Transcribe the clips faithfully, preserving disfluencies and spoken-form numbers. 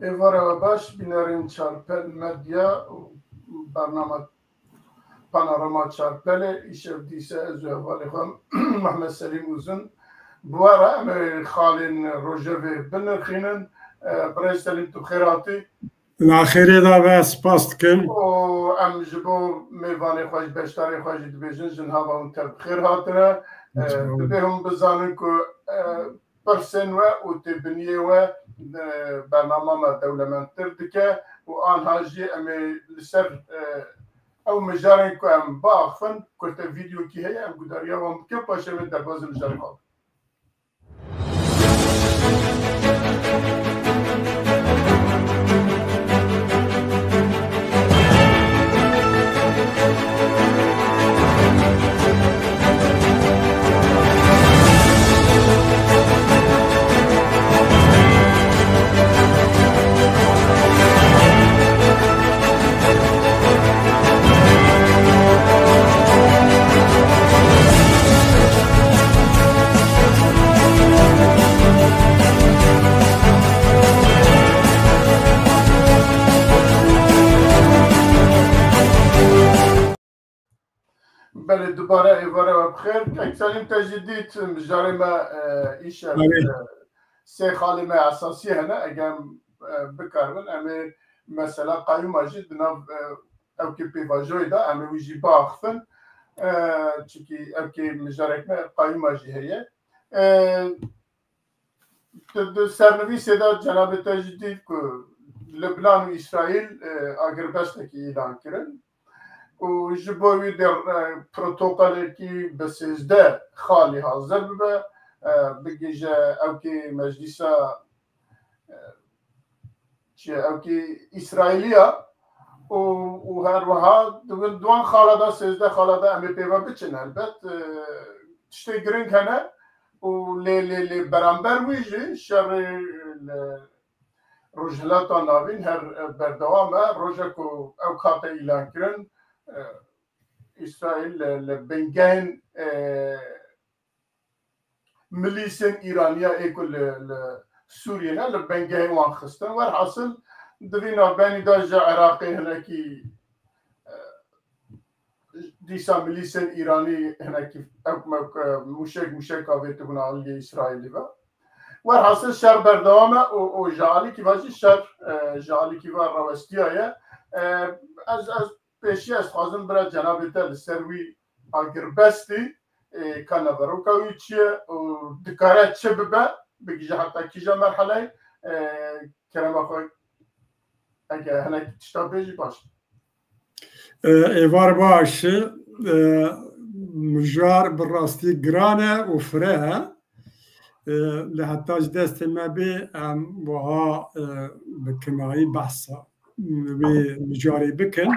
Êvara we baş, bînerên Çarpel Medya û bernama Panorama Çarpelê. Îşev dîse ez û hevalê xwe Mehmet Selîm Uzun bi we re em ê xalên rojevê binirxînin. E, Birêz Selîm, tu xêr hatî. Na xêrê da be, spas dikim. Û em ji bo mêvanê xwe, ji beşdarê xwe jî dibêjin, jin hava hûn tev bi xêr hatine. E, Sağ olun. Dibê hûn bizanin ku, e, pirsên we û têbiniyê we, e, bernama me dewlemendtir dike û anha jî em ê li ser, e, ew mijarên ku em biaxifin, kurte vîdeokî heye, em gudariya wan bikin, paşê em ê derbazî mijarê xwe bikin. Belê, dubare êvara we bi xêr. Kek Selîm, te jî dît, mijarê me, e, îşev, Belê. e, sê xalê me esasî hene. Eger em, e, bikaribin, em ê mesela qayûma jî di nav, e, ewkê pêvajoyê de em ê wî jî biaxifin. E, çimkî ewkê mijarek me qayûma jî heye. E, Di, di sernivîsê de cenabê te jî dît ku Libnan û Îsraîl, e, agirbestekî îlan kirin û ji bo wî dê, e, protokolekî bi sêzdeh xalî hazir bibe, e, bigihîje ewkê meclîsa, e, çi ye, ewkê Îsraîlî ya û, û her wiha di win duan xala de, sêzdeh xala de em ê pê ve biçin. Helbet, e, tiştê giring hene û lê, lê, lê beramber wî jî şerê li Rojhilata Navîn her berdewam e. Roja ku ew hate îlankirin, e, Îsraîl li, li bingehên, e, milîsên Îraniya ê ku li, li Sûriyê ne, li bingehê wan xistin. Werhasil, di vî navbenî de ji Iraqê hinekî, e, dîsa milîsên Îranî hinekî ewk mewk, e, mûşek, mûşek avêtibûn aliyê Îsraîlî ve. Werhasil şer berdewam e û, û ji alîkî ve jî şer, e, ji alîkî ve rawestiyaye. E, ez, ez pêşî ez dixwazim bira cenabê te li ser wî agirbestî, e, ka naveroka wî çi ye û dikare çi bibe, bigihîje heta kîja merheleyê, e, kerema xwe, eger hinek tişta bêjî baş. E, êvar baş, e, mijar bi rastî giran e û fire ye. E, lê heta ji destê me bê em wiha, e, bi kinayî behsa wê mijarê bikin.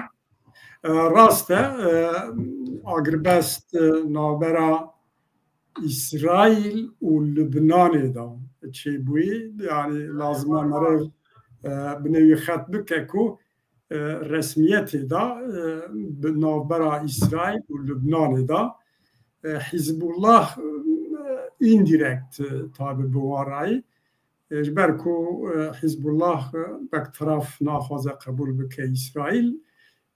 E, rast e, e, agirbest, e, navbera Îsraîl û Lubnanê de çêbûyî. Yanî lazim e meriv, e, binê wî xet bike ku, e, resmiyetê de, e, bi navbera Îsraîl û Lubnanê de, e, Hizbullah, e, indirekt, e, tabi bi wan rayî. E, ji ber ku, e, Hizbullah, e, bertaraf naxwaze qebûl bike Îsraîl,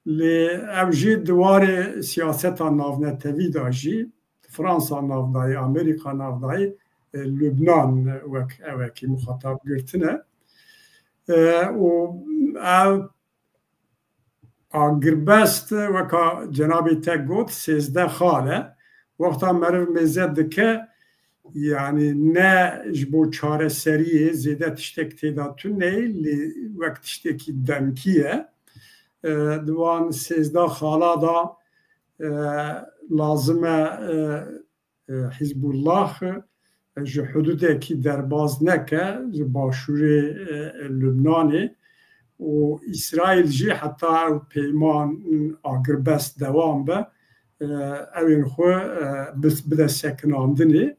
lê ew jî di warê siyaseta navnetewî de jî, Fransa navdayê, Amerîka navdayê, e, Lubnan wek ewekî muxatab girtine. E, û ev agirbest, weka cenabê te got, sêzdeh xal e. Wexta meriv mêze dike, yanî ne ji bo çareseriyê zêde tiştek tê de tune ye, lê wek tiştekî demkî ye. E, di wan sêzdeh xala de, e, lazim e, e, e, Hizbullah, e, ji hududekî derbaz neke, ji başûrê, e, Lubnanê û Îsraîl jî heta ew peyman agirbest dewam be, e, ew ên xwe, e, bis-, bide sekinandinê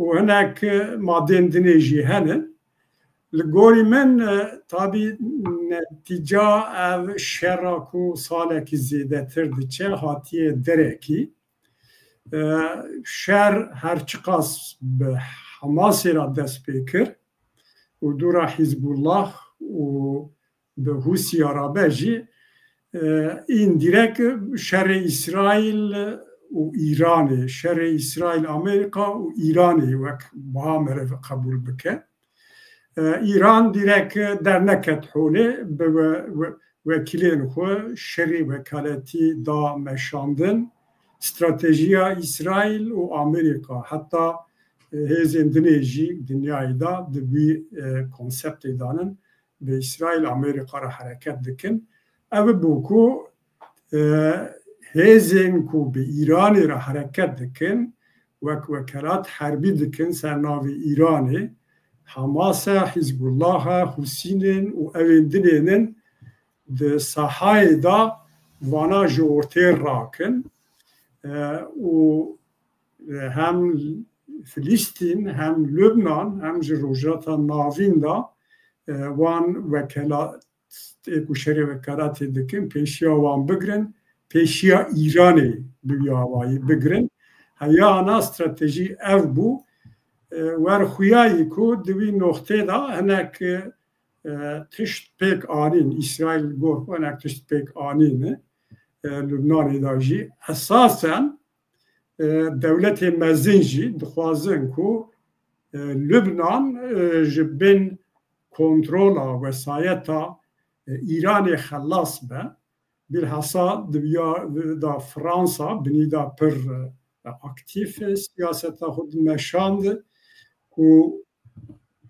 û hinek madên dinê jî hene. Li gorî min, e, tabî netîca ev şera ku salekî zêdetir diçe hatiye derekî. E, şer her çiqas bi Hamasê re dest pê kir û dûra Hizbullah û bi Hûsiya rabe jî, e, îndirek şerê Îsraîl û Îranê, şerê Îsraîl, Amerîka û Îranê wek buha meriv qebûl bike. E, Îran dîrek derneket holê, bi we-, we-, wekîlên xwe şerê wekaletî da meşandin. Stratejiya Îsraîl û Amerîka, heta, e, hêzên dinê jî dinyayê de di vî, e, konseptê de nin, bi Îsraîl, Amerîka re hereket dikin. Ev bû ku, e, hêzên ku bi Îranê re hereket dikin, wek wekelat herbî dikin ser navê Îranê, Hamas e, Hizbullah e, Husînin û evên dinênin di sahayê de vana ji ortê rakin, e, û, e, hem Filistîn, hem Lubnan, hem ji Rojhilata Navîn de, e, wan wekela-, ê ku şerê wekalatê dikin, pêşiya wan bigrin, pêşiya Îranê bi wî awayî bigrin. Heya ana stratejî ev bû. E, wer xuyayî ku di wî noxtê de hinek, e, tişt pêk anîn, Îsraîl gor xwe hinek tişt pêk anîne, e, Lubnanê de jî. Esasen, e, dewletên mezin jî dixwazin ku, e, Lubnan, e, ji bin kontrola, wesayeta, e, Îranê xelas be. Bilhassa di viya da Fransa binî da pir, e, aktîf, e, siyaseta xwe dimeşand ku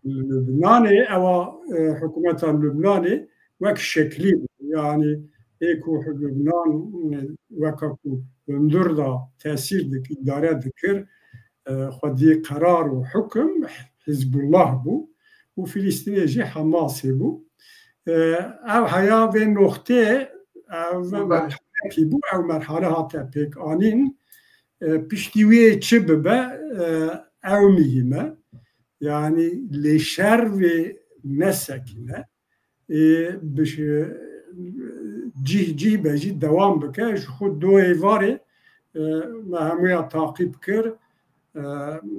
Lubnanê, ewa, e, hikûmeta Lubnanê wek şeklî bû. Yanî ê ku Lubnan, e, weka ku hundir da tesîr dik-, îdare dikir, e, xwedî qerar û hukim Hizbullah bû û Filistînê jî Hamasê bû. E, ev heya vê noxtê, ev Belê. merhalekî bû, ew merhale hate pêk anîn. E, piştî wê çi bibe, e, ew muhîm e. Yanî lê şer vê nesekine, ê, bi ş-, cih cih be jî dewam bike. Ji xwe doyê varê, e, me hemûya taqîb kir. E,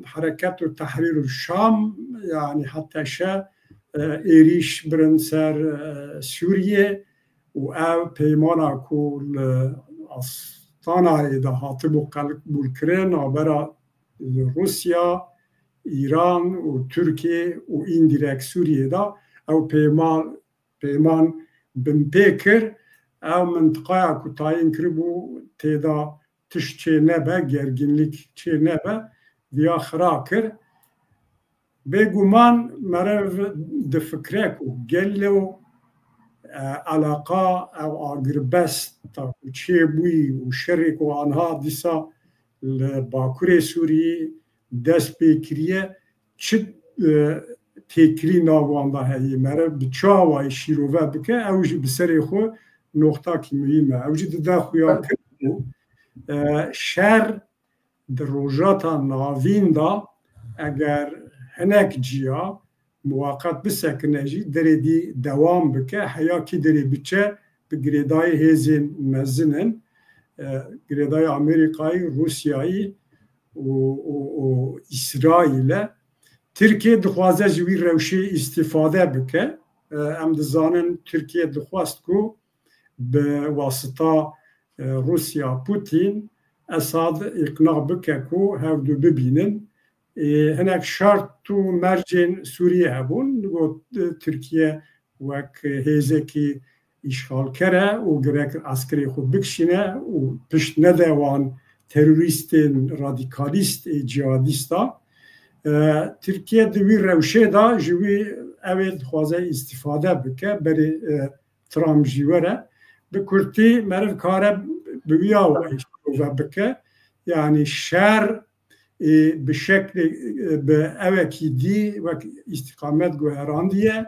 Hereket û Tehrîr û Şam, yanî H T Ş, e, êrîş birin ser, e, Sûriyê û ev peymana ku li Astanayê de hatibû qebûlkirin, navbera Rûsya, Îran û Tirkiye û îndirek Sûriyê de ew peyma-, peyman binpê kir. Ew mintiqaya ku tayîn kiribû tê de tişt çê nebe, gerginlik çê nebe, viya xira kir. Bêguman meriv difikre ku gelo, e, eleqa ew agirbesta ku çêbûyî û şerê ku anha dîsa li Bakurê Sûriyê dest pê kiriye, çi, e, têkilî nav wan de heye, meriv bi çi awayî şîrove bike, ew jî bi serê xwe noxtakî muhîm e. Ew jî dide xuya kir ku, e, şer di Rojhilata Navîn de eger hinek ciya muwaqet bisekine jî, derê dî dewam bike, heya kî derê biçe bi girêdayî hêzên mezin in, e, girêdayî Amerîkayî, Rûsyayî û, û, û Îsraîl e. Tirkiye dixwaze ji wî rewşê îstîfade bike. E, em dizanin Tirkiye dixwest ku bi wasita, e, Rûsya, Putin, Esad îqna bike ku hevdu bibînin. E, hinek şert û mercên Sûriyê hebûn. Got, e, Tirkiye wek hêzekî îşxalker e û gerek eskerê xwe bikişîne û pişt nede wan terorîstên radîkalîst ê cihadîsta. E, Tirkiye di wî rewşê de ji wî ew ê dixwaze îstîfade bike, berê, e, Trump jî were. Bi kurtî meriv kare bi wî awayî şirove bike. Yanî şer, ê, bi şeklê, e, bi ewekî dî wek îstîqamet guherandiye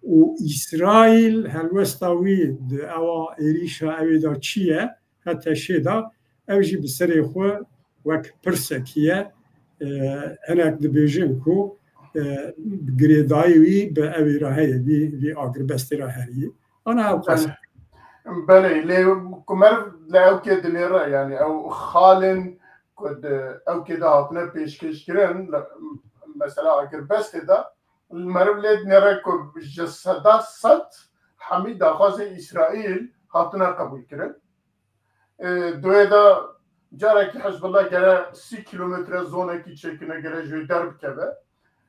û Îsraîl helwesta wî di ewa êrîşa ewê de çi ye, H T Şê de, ew jî bi serê xwe wek pirsekî ye. E, hinek dibêjin ku, e, girêdayî wî bi ewê re heye, vî, vî agirbestê re heye. Ana ew qas. Belê. Belê, lê ku meriv li ewkê dinêre, yanî ew xalên ku di ewkê de hatine pêşkêşkirin, li, mesela agirbestê de, Li meriv lê dinêre ku ji seda sed hemî daxwazên Îsraîl hatine qebûlkirin. E, Duê de carekî Hizbullah gere sî kilometre zonekî çêkirine, gere ji wê derbikeve.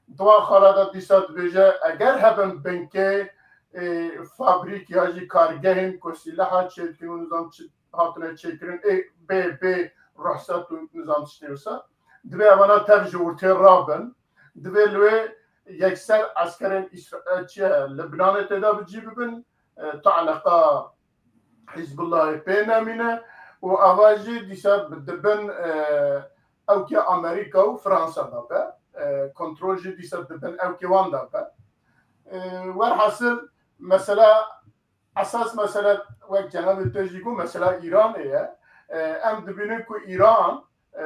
Di wan xala de dîsa dibêje, eger hebin binkê, e, fabrîk ya jî kargehên ku sîleha çêdikin û nizam çi hatine çêkirin, ê bê, bê ruhsat û nizam tiştê wisa, divê evana tev ji ortê rabin. Divê li wê yekser eskerên Îsra-, e, çi ye, Libnanê tê de bi cî bibin, e, ta eleqa Hizbullahê pê nemîne û ava jî dîsa bi-, dibin, e, ewkê Amerîka û Fransa de be. E, kontrol jî dîsa dibin ewkê wan de be. E, werhasil mesela esas mesele wek cenabê te jî got, mesela Îranê ye. E, em dibînin ku Îran, e,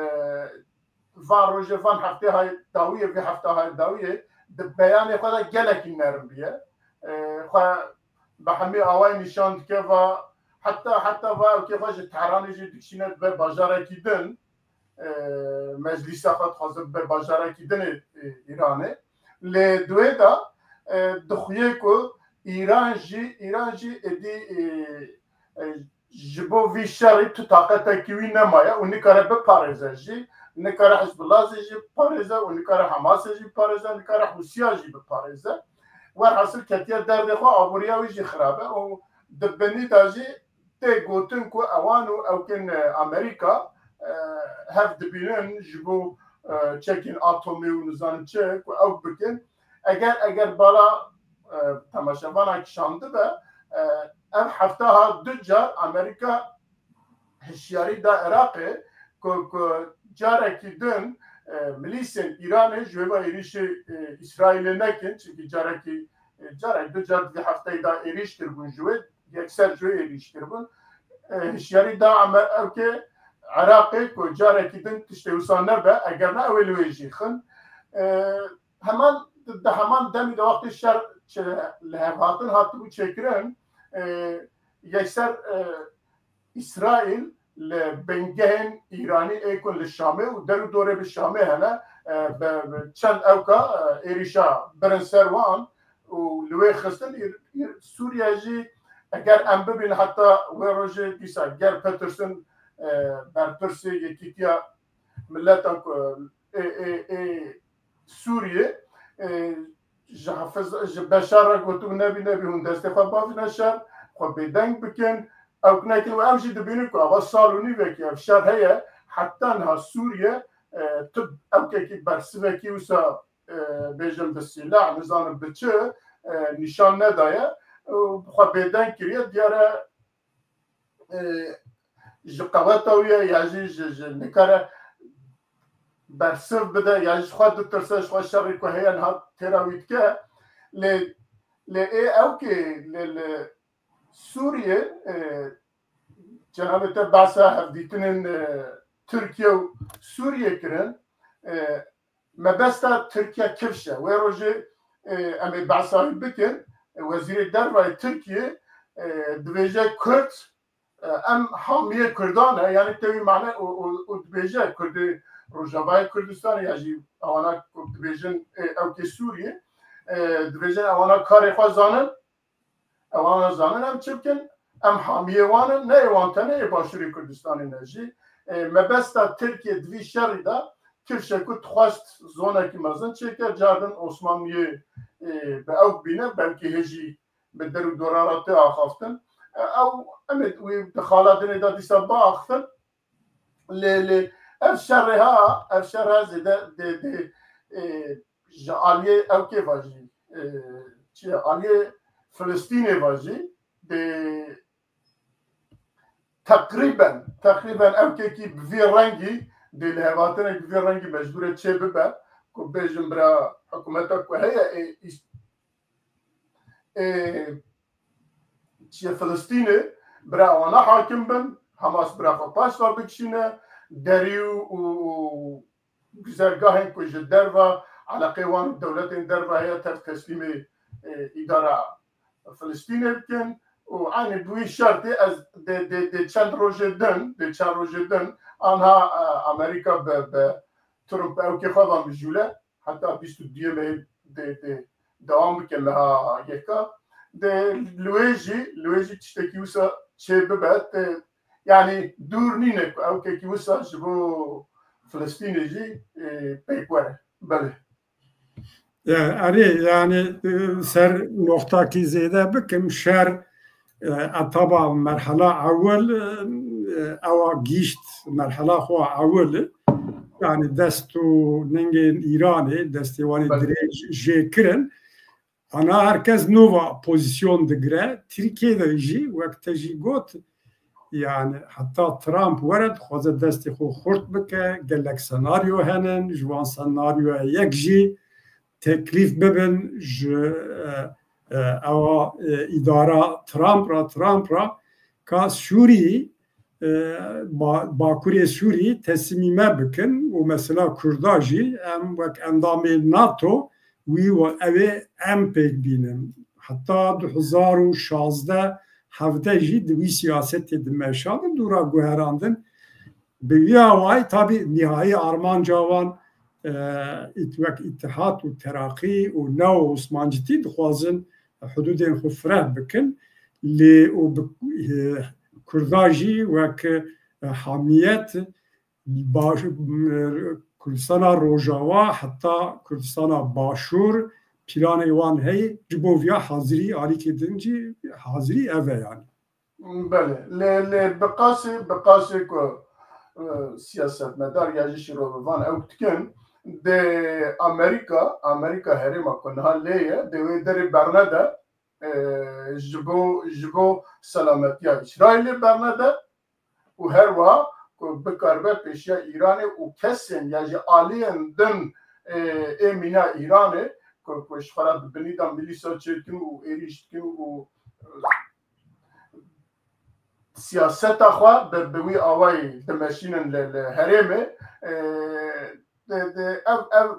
van rojê, van heftê hay dawiyê, vê hefta hay dawiyê di beyanê xwe de gelekî nerm bûye. E, xwe bi hemî awayî nîşan dike, va heta, heta va ewkê xwe ji Tehranê jî dikişîne dibe bajarekî din. E, meclîsa xwe dixwaze bibe bajarekî din ê, e, Îranê. Lê di wê de, e, dixuye ku Îran jî, Îran jî êdî, e, e, ji bo vî şerî tu taqetekî wî nemaye û nikare biparêze jî, nikare Hizbullah jî biparêze û nikare Hamasê jî biparêze, nikare Hûsiya jî biparêze. Werhasil ketiye derdê xwe, aboriya wî jî xirab e û di binî de jî tê gotin ku ewan û ewkên, e, Amerîka, e, hev dibînin ji bo, e, çekên atomî û nizanim çi ku ew bikin. Eger, eger bala, e, temaşevana kişandibe, e, ev hefta ha du car Amerîka hişyarî da Iraqê ku, ku carekî din, e, milîsên Îranê ji wê ve êrîşê, e, Îsraîlê nekin, çimkî carekî, e, carek du car di hefteyê de êrîş kiribûn ji wê, yekser ji wê êrîş kiribûn. E, hişyarî da Amer-, ewkê Iraqê ku carekî din tiştê wisa nebe, eger ne ew ê li wê jî xin. E, heman, di heman demî de wextê şer çi-, li hev hatin hatibû çêkirin, e, yekser, e, Îsraîl li bingehên Îranî ê ku li Şamê û der û dorê bi Şamê hene, e, bi, bi çend ewka, e, êrîşa birin ser wan û li wê xistin. Îr-, îr-, Sûriye jî eger em bibînin heta wê rojê dîsa ger Peterson, e, berpirsê Yekîtiya Mileta ku ê, ê, ê Sûriyê, e, ji Hafiz, ji Beşar re gotibû, nebî, nebî hûn destê xwe bavîne şer, xwe bêdeng bikin. Ew nekin û em jî dibînin ku ava sal û nîvekî ev şer heye. Heta niha Sûriye, e, tu ewkekî bersivekî wisa, e, bêjin bi sîlah, nizanim bi çi, e, nîşan nedaye. Û xwe bêdeng kiriye. Diyar e, e, ji qeweta wî ye ya jî ji, ji nikare bersiv bide ya jî ji xwe ditirse, ji xwe şerî ku heye niha têra wî dike. Lê, lê ê ewkê li, li Sûriyê, e, cenabê te behsa hevdîtinên, e, Tirkiye û Sûriyê kirin. E, mebesta Tirkiye kifş e. Wê rojê, e, em ê behsa wî bikin. E, Wezîrê Derva yê Tirkiye, e, dibêje Kurd, e, em hamiyê Kurdan e. Yanî tevî mane û, û, û dibêje Kurdê Rojavayê Kurdistanê ya jî ewana ku dibêjin, e, ewkê Sûriyê, e, dibêjin ewana karê xwe zanin. Ewana zanin em çi bikin? Em hamiyê wan in, ne ê wan tenê, ê Başûrê Kurdistanê ne jî. E, mebesta Tirkiye di vî şerî de kifşe ku dixwest zonekî mezin çêke, cardin Osmanliyê, e, bi ew bîne, belkî hê jî bi der û dora re tê axaftin. E, ew, em ê wî di xala dinê de dîsa biaxifin. Lê, lê ev şerê ha, ev şer ha zêde dê, dê, e, ji aliyê ewkê ve jî, e, çi ye, aliyê Filistînê ve jî dê teqrîben, teqrîben ewkekî bi vî rengî, dê lihevhatinek bi vî rengî mecbûr e çê bibe, ku bêjin bira hikûmeta ku heye, ê, îs-, ê, çiye Filistînê bira wana hakim bin, Hamas bira xwe paş ve bikişîne, derî û, û, û güzergahên ku ji derva eleqê wan û dewletên derva heye tev teslîmê, e, îdara Filistînê bikin û eynî bi wî şertê ez dê, dê, dê çend rojê din, dê çend rojê din anha, e, Amerîka bi, bi Trump ewkê xwe ve mijûle heta bîst û duyê mehê dê, dê, dewam bike meha yeka. De li wê jî, li wê jî tiştekî wisa çê bibe, te, yanî dûr nîne ku ew kekî wisa ji bo Filistînê jî, e, pêk were. Belê. E, erê, yanî, e, ser noxtakî zêde bikim, şer, e, etaba merhela ewil, e, ewa gîşt merhela xwe ewil, yanî dest û ningên Îranê, destê wan ê Belê. dirêj jê kirin. Ana her kes nova pozîsyon digire. Tirkiye de jî, wek te jî got, yani heta Trump were dixwaze destê xwe xurt bike. Gelek senaryo henin, ji wan senaryoya yek jî teklîf bibin ji, e, e, ewa, e, îdara Trump ra, Trump ra ka Sûrî, e, ba-, Bakurê Sûrî teslîmî me bikin û mesela Kurda jî em wek endamê nato wî we-, ew ê em pêk bînin. Heta du hezar û şazdeh hevdeh jî di wî siyasetê dimeşandin, dû ra guherandin. Bi vî awayî tabî nihayî armanca wan, e, ît-, wek Îtihat û Teraqî û Neo Osmancîtî dixwazin hudûdên xwe fireh bikin. Lê û bi, e, Kurda jî wek, e, hamiyet baş, e, Kurdistana Rojava heta Kurdistana Başûr planê wan heye. Ji bo viya hazirî, alîkê din jî hazirî ev e yani. Belê. Lê, lê bi qasê, bi qasê ku, e, siyasetmedar ya jî şîrovevan ew dikin, dê Amerîka, Amerîka herêma ku niha lê ye, dê wê derê bernede, e, ji bo, ji bo selametiya Îsraîlê bernede û her wiha ku bikaribe pêşiya Îranê û kesên ya jî aliyên din, e, ê mîna Îranê ku, ku ji xwe re di binî de milîsa çêdikin û êrîş dikin û, e, siyaseta xwe bi, bi wî awayî dimeşînin li, li herêmê. E, di, di, ev, ev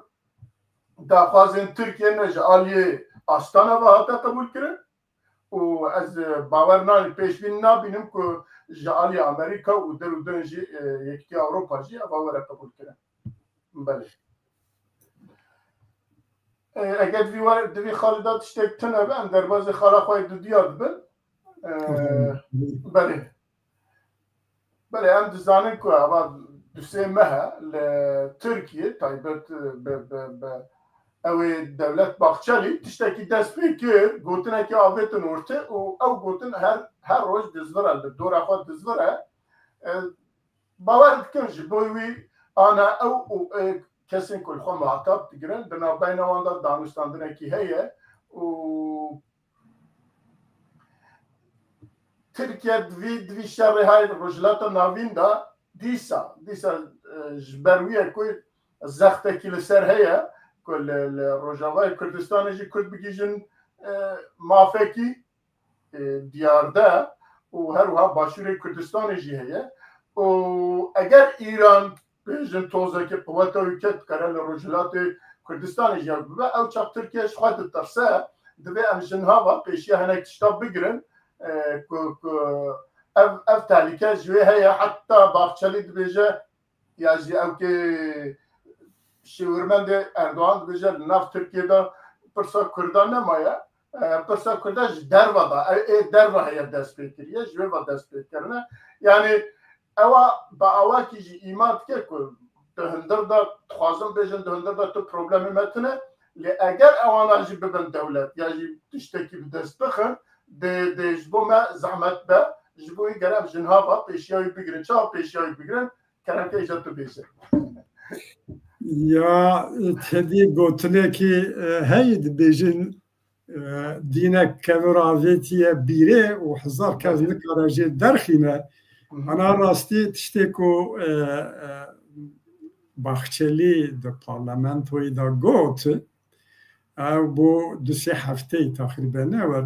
daxwazên Tirkiye ne ji aliyê Astana ve hate qebûlkirin û ez, e, bawer nayêm, pêşbîn nabînim ku ji aliyê Amerîka û der û din jî, e, Yekîtiya Ewropa jî eva were qebûlkirin. Belê. E, eger divî were, divî xalê de tiştek tune be, em derbazê xala xwe yê dudiya dibin. E, Aferin. Belê. Belê, em dizanin ku eva du sê meh e li Tirkiye, taybet bi, bi, bi ew ê Dewlet Bahçelî tiştekî dest pê kir, gotinekî avêtin ortê û ew gotin her, her roj dizvire, li dora xwe dizvire. E, Bawer dikim ji bo wî ana ew û, e, kesên ku li xwe muhatab digirin, di navbeyna wan de danûstandinekî heye û Tirkiye di vî, di vî şerê hay Rojhilata Navîn de dîsa, dîsa, e, ji ber wî ye ku zextekî li ser heye ku li, li Rojavayê Kurdistanê jî Kurd bigihîjin, e, mafekî, e, diyar de û her wiha Başûrê Kurdistanê jî heye. Û eger Îran bêjin tozeke quweta wî ket dikare li Rojhilatê Kurdistanê jî bibe, ew çax Tirkiye ji xwe ditirse, divê em ji niha ve pêşiya hinek tişta bigirin, e, ku, ku ev, ev tehlîke ji wê heye, heta Bahçelî dibêje, ya jî ew kê şêwirmendê Erdogan dibêje, li nav Tirkiye de pirsa Kurda nemaye. E, pirsa Kurda ji derve de, e, ê derve heye dest pê kiriye, ji wê ve dest pê kirine. Yanî ewa bi awakî jî îma dike ku di hundir de, dixwazin bêjin di hundir de tu problemê me tune, lê eger ewana jî bibin dewlet ya jî tiştekî bi dest bixin, dê, dê ji bo me zehmet be, ji bo wî gere em ji niha ve pêşiya wî bigirin. Çawa pêşiya wî bigirin? Kerem ke îca tu bêje. Ya, tedî gotinekî, e, heye dibêjin, e, dînek kevir avêtiye bîrê û hezar kes nikare jê derxîne. Hı hı. Ana rastî tiştê ku, e, e, Bahçelî di parlamentoyê de got, ew bû du sê hefteyê teqrîben ne wer.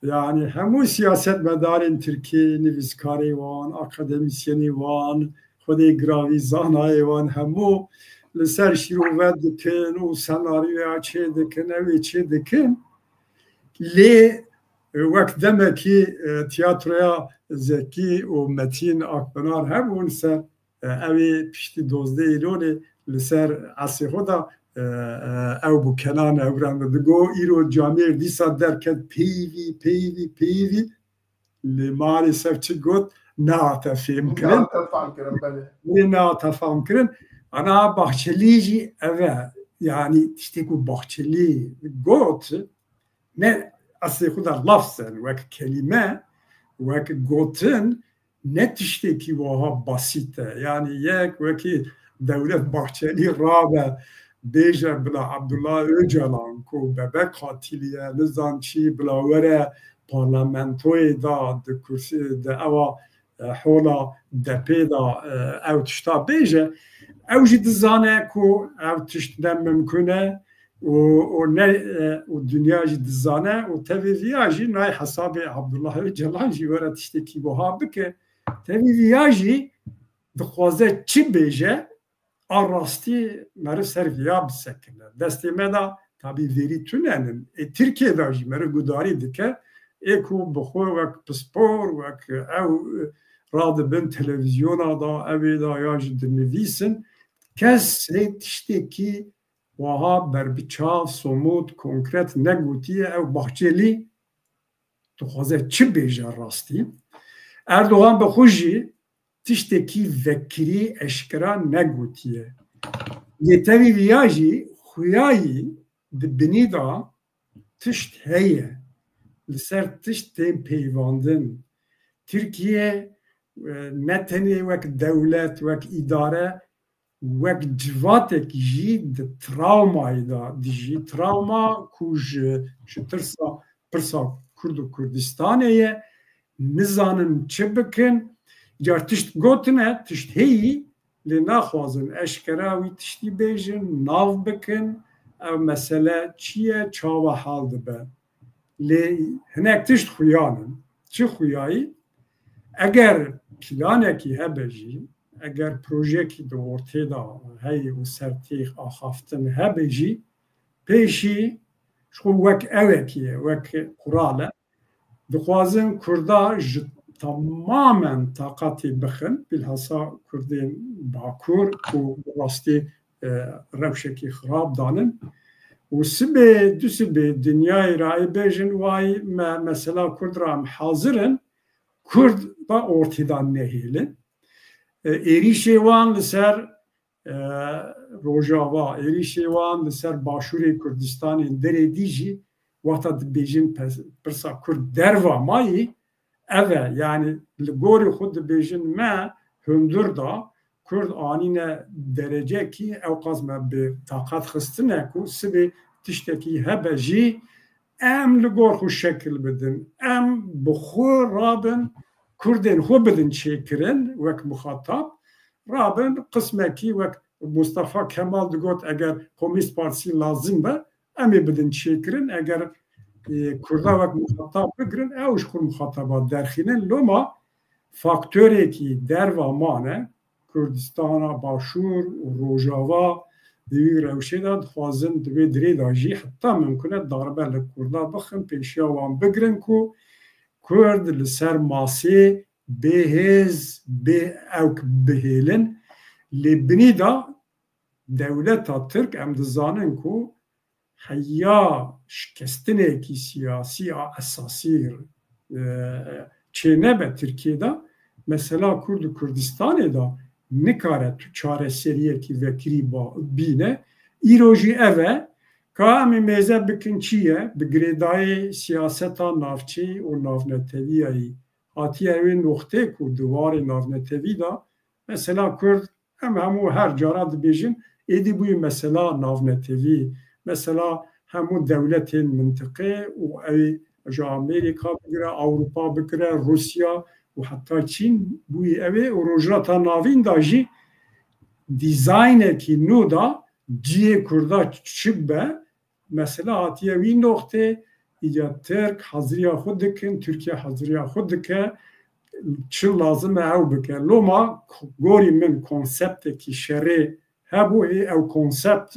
Yanî hemû siyasetmedarên Tirkî, nivîskarê wan, akademîsyenê wan, xwedê giravî zanayê wan hemû li ser şîrove dikin û senaryoya çê dikin, ew ê çê dikin. Lê, e, wek demekî, e, tiyatroya Zekî û Metîn Akpinar hebûn ser, e, ew ê piştî dozdeh Îlolê li ser esê xwe de e, ew bû Kenan Ewran digo, îro camêr dîsa derket peyvî, peyvî, peyvî. Lê maalesef çi got, nehate fêmkirin. Nehate fam kirin, belê. Lê nehate famkirin. Ana Bahçelî jî ev e. Yanî tiştê ku Bahçelî got, ne eslê xwe de lafzen, wek kelîme, wek gotin, ne tiştekî wiha basît e. Yanî yek wekî Dewlet Bahçelî rabe, bêje bila Abdullah Öcalan ku bebek qatilî ye, nizan çi, bila were parlamentoyê da di kursî de ewa, e, hola depê da, e, ew tişta bêje. Ew jî dizane ku ew tişt ne mimkun e û, û ne, e, û dinya jî dizane û tevî viya jî nayê hesabê Abdullah Öcalan jî were tiştekî wiha bike. Tevî viya jî dixwaze çi bêje, a rastî meriv ser viya bisekine. Destê me de tabî vêrî tunenin. Ê Tirkiye de jî meriv gudarî dike. Ê ku bi xwe wek pispor, wek ew, e, radibin televîzyona da, ew ê da ya jî dinivîsin. Kesê tiştekî wiha berbiçav, somut, konkret negotiye. Ew Bahçelî dixwaze çi bêje rastî? Erdogan bi xwe jî tiştekî vekirî eşkera negotiye. Lê tevî viya jî xuyayî di binî de tişt heye. Li ser tişt tên peyvandin. Tirkiye, e, ne tenê wek dewlet, wek îdare, wek civatek jî di trawmayê de dijî. Trawma ku ji, ji tirsa, pirsa Kurd û Kurdistanê ye. Nizanin çi bikin. Car tişt gotine, tişt heyî, lê naxwazin eşkera wî tiştî bêjin, nav bikin. Ev mesele çi ye, çawa hal dibe? Lê hinek tişt xuyan in. Çi xuyayî? Eger planekî hebe jî, eger projeyekî di ortê de heye û ser têx axaftin hebe jî, pêşî ji xwe wek ewekî ye, wek qural e. Dixwazin Kurda ji temamen taqatê bixin, bilhassa Kurdên Bakur ku bi rastî, e, rewşekî xirab danin. Û sibê, du sibê dinyayê re ê bêjin, way me, mesela Kurd re em hazir in, Kurd da ortê de nehêlin. E, êrîşê wan li ser, e, Rojava, êrîşê wan li ser Başûrê Kurdistanê, derê dî jî wexta dibêjin pes-, pirsa Kurd derva mayî, ev e, yanî li gorî xwe dibêjin me hundir da, Kurd anîne derecekî ewqas me bi taqat xistine ku sibê tiştekî hebe jî em li gor xwe şekil bidin, em bi xwe rabin, Kurdên xwe bidin çêkirin wek muxatab, rabin qismekî wek Mustafa Kemal digot, eger Komînîst Partî lazim be, em ê bidin çêkirin, eger, e, Kurda wek muxatab bigirin, ew ji xwe muxataba derxînin. Loma faktorekî derva mane, Kurdistana Başûr û Rojava di wî rewşê de dixwazin di wê dirê de jî heta mimkun e darbe li Kurda bixin, pêşiya wan bigirin ku Kurd li ser masê bê hêz, bê ewk bihêlin. Lê binî de dewleta Tirk em dizanin ku heya şikestinekî siyasî a esasî, e, çênebe Tirkiye de, mesela Kurd û Kurdistanê de nikare tu çareseriyekî vekirî ba-, bîne. Îro jî ev e, ka em ê mêze bikin çi ye, bi girêdayî siyaseta navçeyî û navnetewiyayî hatiye wê noxtê ku di warê navnetewî de, mesela Kurd, em hemû her cara dibêjin, êdî bûye mesela navnetewî, mesela hemû dewletên mintiqê û ew ji Amerîka bigire, Ewropa bigire, Rûsya û heta Çîn bûye ew ê û Rojhilata Navîn de jî dîzaynekî nû da cihê Kurda çi be, mesela hatiye wî noxtê, îca Tirk haziriya xwe dikin, Tirkiye haziriya xwe dike, çi lazim e ew bike. Loma gorî min konseptekî şerê hebû, ê ew konsept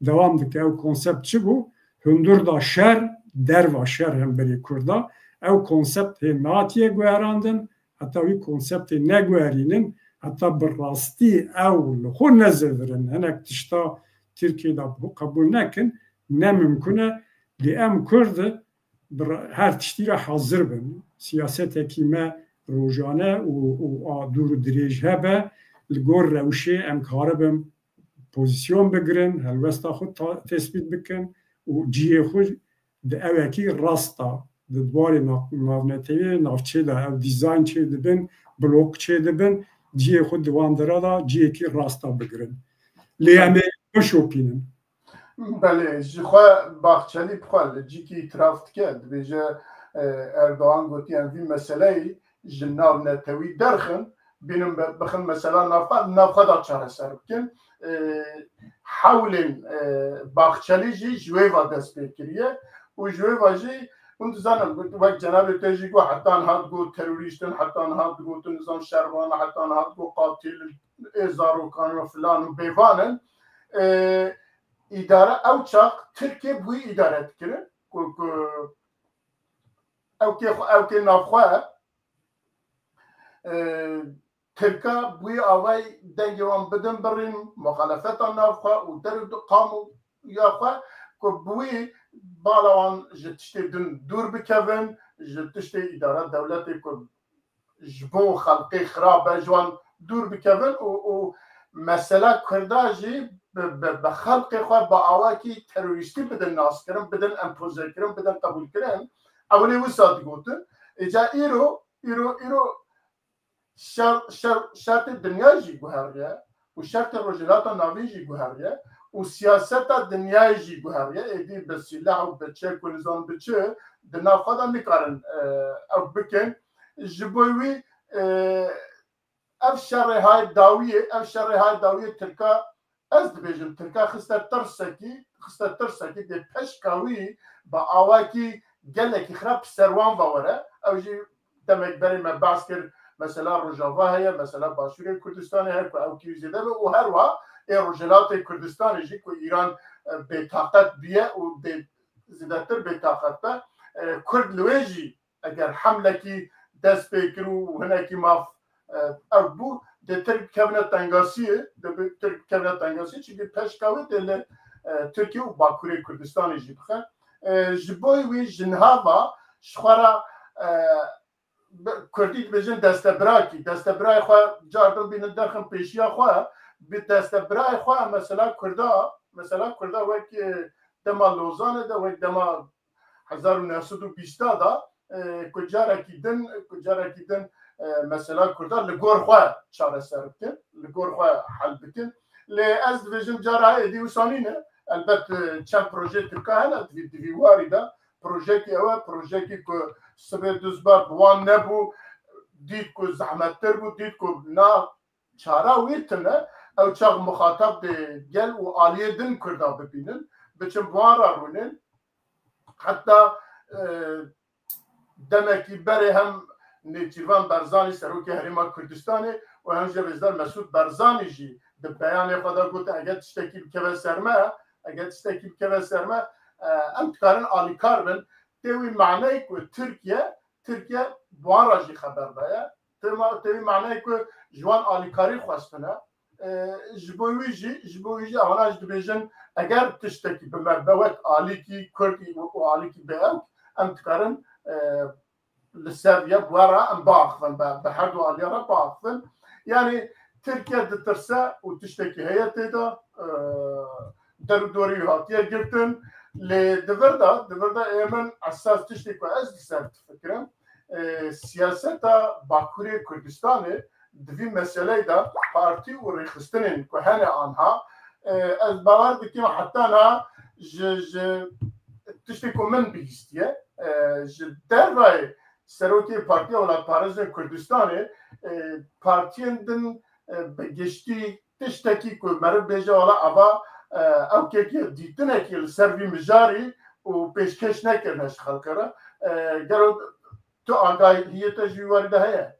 dewam dike. Ew konsept çi bû? Hundir da şer, derva şer hemberî Kurda. Ew konsept hê natiye guherandin, heta wî konseptê neguherînin, heta bi rastî ew li xwe nezivirin. Hinek tişta Tirkiyê de qebûl nekin, ne mimkun e. Lê em Kurd bi ra-, her tiştî re hazir bin. Siyasetekî me rojane û, û a dûr û dirêj hebe, li gor rewşê em karibin pozîsyon bigirin, helwesta xwe ta-, tesbît bikin û cihê xwe di ewekî rasta, di warê na-, navneteweyê navçê de ev dîzayn çê dibin, blok çê dibin, cihê xwe di wan dera de cihekî rasta bigirin. Lê em ê bişopînin. Belê, ji xwe Bahçelî bi xwe li cîkî îtiraf dike, dibêje, e, Erdogan gotiye, em vî meseleyê ji nav netewî derxin, bînin be-, bixin mesela navxwe, navxwe da çareser bikin. E, hewlên, e, Bahçelî jî ji wê va dest pê kiriye û ji wê va jî hûn dizanin, wek cenabê te jî got, heta niha digot terorîst in, heta niha digotin nizam şervan, heta niha digot qatil, ê zarokan û filan û bêvan in. E, îdare ew çax Tirkiye bi wî îdare dikirin ku, ku ew kê xwe, ew kê navxwe, e, Tirka bi wî avayî dengê wan bidin birîn, muxalefeta navxwe û der û qamûya xwe ku bi wî bala wan ji tiştê din dûr bikevin, ji tiştê îdara dewletê ku ji bo xelkê xirab e, ji wan dûr bikevin û, û mesela Kurda jî bi, bi, bi xelkê xwe bi awakî terorîstî bidin naskirin, bidin empozekirin, bidin qebûlkirin. Ewilê wisa digotin. Îca îro, îro, îro şer, şer, şertê dinya jî guheriye û şertê Rojhilata Navîn jî guheriye û siyaseta dinyayê jî guheriye. Êdî bi sîleh û bi çek û nizam bi çi di nav xwe de nikarin, e, ew bikin. Ji bo wî, e, ev şerê hay dawiyê, ev şerê hay dawiyê Tirka, ez dibêjim, Tirka xiste tirsekî, xiste tirsekî dê peşka wî bi awakî gelekî xirab ser wan ve were. Ew jî demek berê me behs kir, mesela Rojava heye, mesela Başûrê Kurdistanê heye ku ew kî zêde be û herwa ê Rojhilatê Kurdistanê jî ku Îran, e, bêtaqet bûye û bê-, zêdetir bêtaqet be, e, Kurd li wê jî eger hemlekî dest pê kir û hinekî maf, e, ev bû, dê Tirk bikevine tengasiyê, dê bi-, Tirk bikevine tengasiyê, çimkî peşka wê dê li, e, Tirkiye û Bakurê Kurdistanê jî bixe. E, ji bo wî ji niha ve ji xwe re, e, bi-, Kurdî dibêjin destebirakî, destebirayê xwe car din bînin derxin pêşiya xwe, bi destebirayê xwe mesela Kurda, mesela Kurda wek, e, dema Lozanê de, wek dema hezar û neh sed û bîst de, e, ku carekî din, ku carekî din, e, mesela Kurda li gor xwe çareser bikin, li gor xwe hel bikin. Lê ez dibêjim cara êdî wisa nîne. Elbet, e, çend proje Tirka hene di vî, di vî warî de. Projekî ew e, projekî ku sibê duzber bi wan nebû, dît ku zehmettir bû, dît ku na çara wî tune, ew çax muxatab dê gel û aliyê din Kurda bibînin, biçin bi wan re rûnin. Heta, e, demekî berê hem Nêçîrvan Barzanî, serokê Herêma Kurdistanê û hem jî Rêzdar Mesûd Barzanî jî di beyanê xwe de got, eger tiştekî bikeve ser me, eger tiştekî bikeve ser me, e, em dikarin alîkar bin. Tê wî maneyê ku Tirkiye, Tirkiye bi wan re jî xeber daye. Tê ma-, tê wî maneyê ku ji wan alîkarî xwestine. E, ji bo wî jî, ji bo wî jî evana jî dibêjin, eger tiştekî bi me be wek alîkî Kurd û, û alîkî be ew, em dikarin, e, li ser ya bi we re em biaxivin, bi, bi her du aliya re biaxivin. Yanî Tirkiye ditirse û tiştekî heye tê de, e, der û dorê wî hatiye girtin. Lê di vir de, di vir de ê min esas tiştê ku ez li ser difikirim, e, siyaseta Bakurê Kurdistanê di vî meseleyê de partî û rêxistinên ku hene anha, e, ez bawer dikim heta niha ji, ji tiştê ku min bihîstiye, e, ji dervayê serokê Partiya Welatparêzên Kurdistanê, e, partiyên din, e, bi giştî tiştekî ku meriv bêje wala ava, e, ew kêkê dîtinekî li ser vî mijarî û pêşkêş nekirine ji xelkê re. E, gelo tu agahiyê te ji wî warî de heye?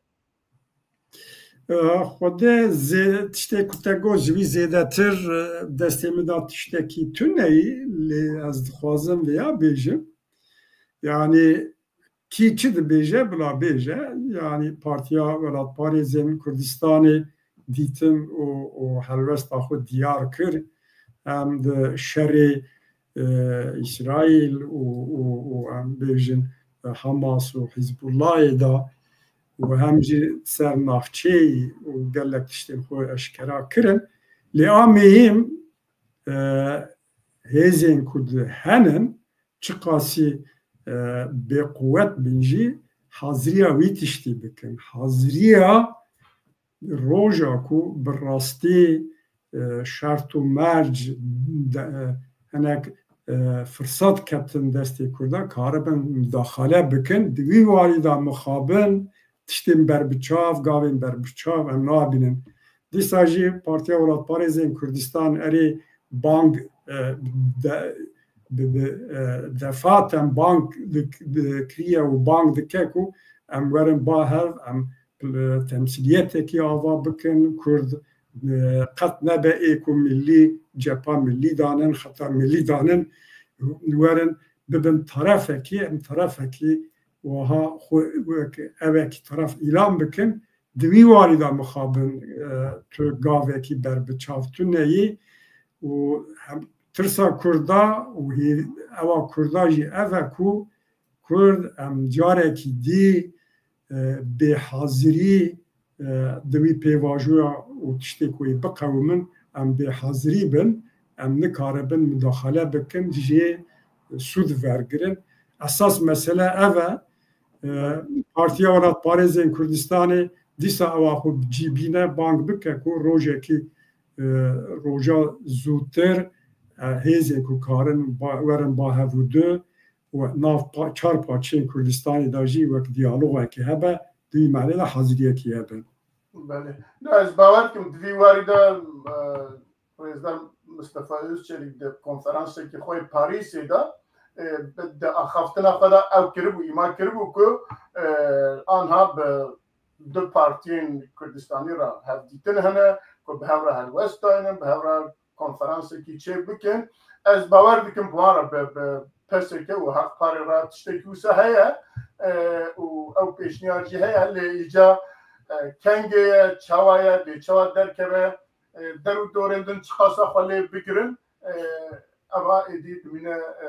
E, Xwedê zê-, tiştê ku te got ji wî zêdetir, e, destê min de tiştekî tune ye, lê ez dixwazim vêya bêjim. Yanî kî çi dibêje, bila bêje. Yanî Partiya Welatparêzên Kurdistanê dîtin û, û helwesta xwe diyar kir. em di şerê e, Îsraîl û, û, û em bêjin, e, Hamas û Hizbullahê de û hem jî ser navçeyî û gelek tiştên xwe eşkera kirin. Lê a muhîm, e, hêzên ku di henin çiqasî, e, bêquwet bin jî haziriya wî tiştî bikin. Haziriya roja ku bi rastî, e, şert û merc de, e, hinek, e, firsat ketin destê Kurda, karibin mudaxale bikin. Di wî warî de mixabin tiştên berbiçav, gavên berbiçav em nabînin. Dîsa jî Partiya Welatparêzên Kurdistan erê bang, e, de, bi, bi, e, defaten bang dik-, dikiriye û bang dike ku em werin ba hev, em temsîliyetekî ava bikin, Kurd, e, qet nebe ê ku millî, cepha millî danin, xeta millî danin, werin bibin tarafekî, em tarafekî wiha xwe wek evekî taraf îlan bikin. Di wî warî de mixabin, e, tu gavekî berbiçav tune yî û hem tirsa Kurda û hê-, ewa Kurda jî ev e ku Kurd em carekî dî, e, bêhazirî, e, di wî pêvajoya û tiştê ku yê biqewimin, em bêhazirî bin, em nikaribin mudaxale bikin, jê sûd vergirin. Esas mesele ev e. E, Partiya Welatparêzên Kurdistanê dîsa ewa xwe bi cî bîne, bang bike ku rojekî, e, roja zûtir, e, hêzên ku karin ba-, werin ba hev û du, û nav pa-, çar parçeyên Kurdistanê de jî wek diyalogekê hebe, di wî merê de haziriyekî hebe. Belê. Na, ez bawer dikim di vî warî de, e, Rêzdar Mistefa Özçelîk di konferansekî xwe yê Parîsê de, e, di axaftina xwe de ew kiribû, îma kiribû ku, e, anha bi du partiyên Kurdistanî re hevdîtin hene ku bi hev re helwest daynin, bi hev re konferansekî çêk bikin. Ez bawer dikim bi wan re bi, bi P S K û H P R re tiştekî wisa heye, e, û ew pêşniyar jî heye, lê îca, e, kengê ye, çawa ye, dê çawa derkeve, e, der û dorên din çiqasa xwe lê bigirin, e, eva êdî dimîne, e,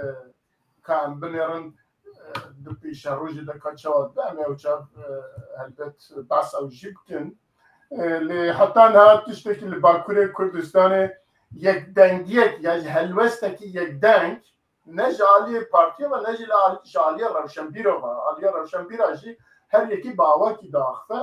ka em binêrin, e, di pêşerojê de ka çawa dibe, em ê ew çav, e, helbet behsa wî jî bikin. E, lê heta niha tiştekî li Bakurê Kurdistanê yekdengiyek ya jî helwestekî yekdeng ne ji aliyê partiyê ve ne jî li al-, ji aliyê rewşenbîra ve. Aliyê rewşenbîra jî her yekî bi awakî diaxife.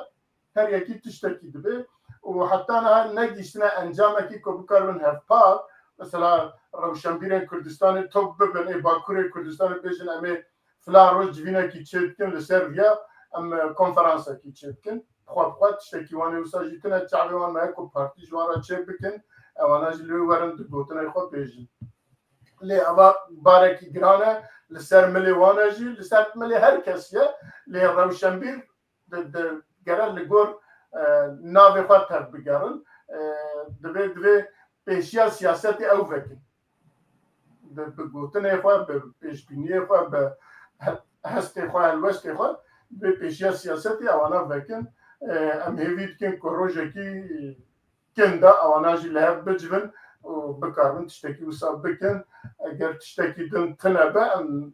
Her yekî tiştekî dibe û heta niha negihîştine encamekî ku bikaribin hevpar, mesela rewşenbîrên Kurdistanê top bibin, ê Bakurê Kurdistanê bêjin, em ê filan roj civînekî çêdikin, li ser viya em, e, konferansekî çêdikin. Bi xwe bi xwe tiştekî wan ê wisa jî tune, çavê wan me ye ku partî ji wan re çêbikin, ewana jî li wê werin di gotinên xwe bêjin. Lê eva barekî giran e, li ser milê wan e jî, li ser milê her kesî ye, lê rewşenbîr di, di, gere li gor, e, navê xwe tev bigerin. E, divê, divê pêşiya siyasetê ew vekin. Bi, bi gotinê xwe, bi pêşbîniyê xwe, bi he-, hestê xwe, helwestê xwe, divê pêşiya siyasetê ewana vekin. E, em hêvî dikin ku rojekî kin de ewana jî li hev bicivin û bikaribin tiştekî wisa bikin. Eger tiştekî din tune be, em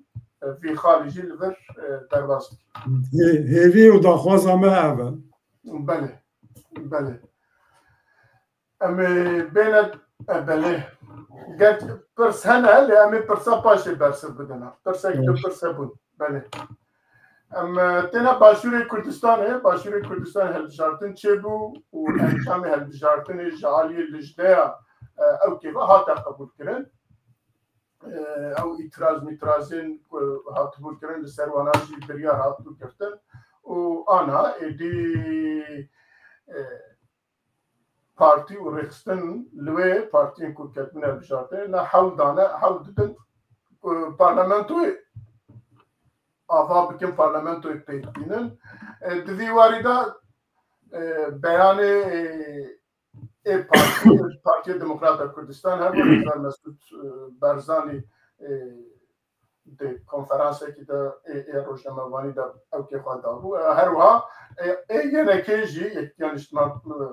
vî xalî jî li vir, e, derbas dikin. Hê-, hêvî û daxwaza me ev e. Belê, belê. Em ê bêne, e, belê. Ger pirs hene, lê em ê pirsa paşê bersiv bidin. Pirsek, du pirs hebûn. Belê. Em, e, têne Başûrê Kurdistanê, Başûrê Kurdistanê hilbijartin çêbû û encamê hilbijartinê ji aliyê lijneya, e, ew kêfa hate qebûlkirin. E, ew îtiraz mîtirazên ku hatibû kirin li ser wana jî biryar hatibû girtin û ana êdî, e, partî û rêxistin li wê partiyên ku ketibûne hilbijartinê ne hewl dane, hewl didin ku parlamentoyê ava bikin, parlamentoyê pêk bînin. E, di vî warî de, e, beyanê, e, ê partî, Partiya Demokrata Kurdistan hebû, Rêzdar Mesûd, e, Barzanî, e, di konferansekî de ê, ê rojnamevanî de ewkê xwe dabû. E, her wiha, e, ê Y N K'ê jî, Yekîtiya Niştiman, e,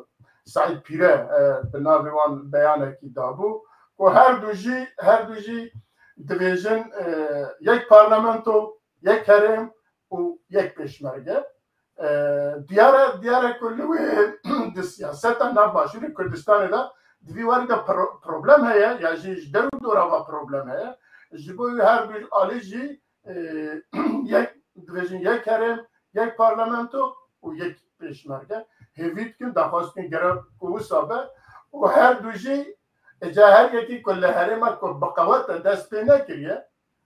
Seîd Pîre, e, bi navê wan beyanekî dabû ku her du jî, her du jî dibêjin, e, yek parlamento, yek herêm û yek pêşmerge. E, diyar e, diyar e ku li wê di siyaseta nav Başûrê Kurdistanê de di vî warî de pro-, problem heye, ya jî ji der û dora ve problem heye. Ji bo wî her du alî jî, e, yek, dibêjin yek herêm, yek parlamento û yek pêşmerge. Hêvî dikin, daxwaz dikin gerek ku wisa be û her du jî, e, ca her yekî ku li herêma ku bi qewet e dest pê nekiriye,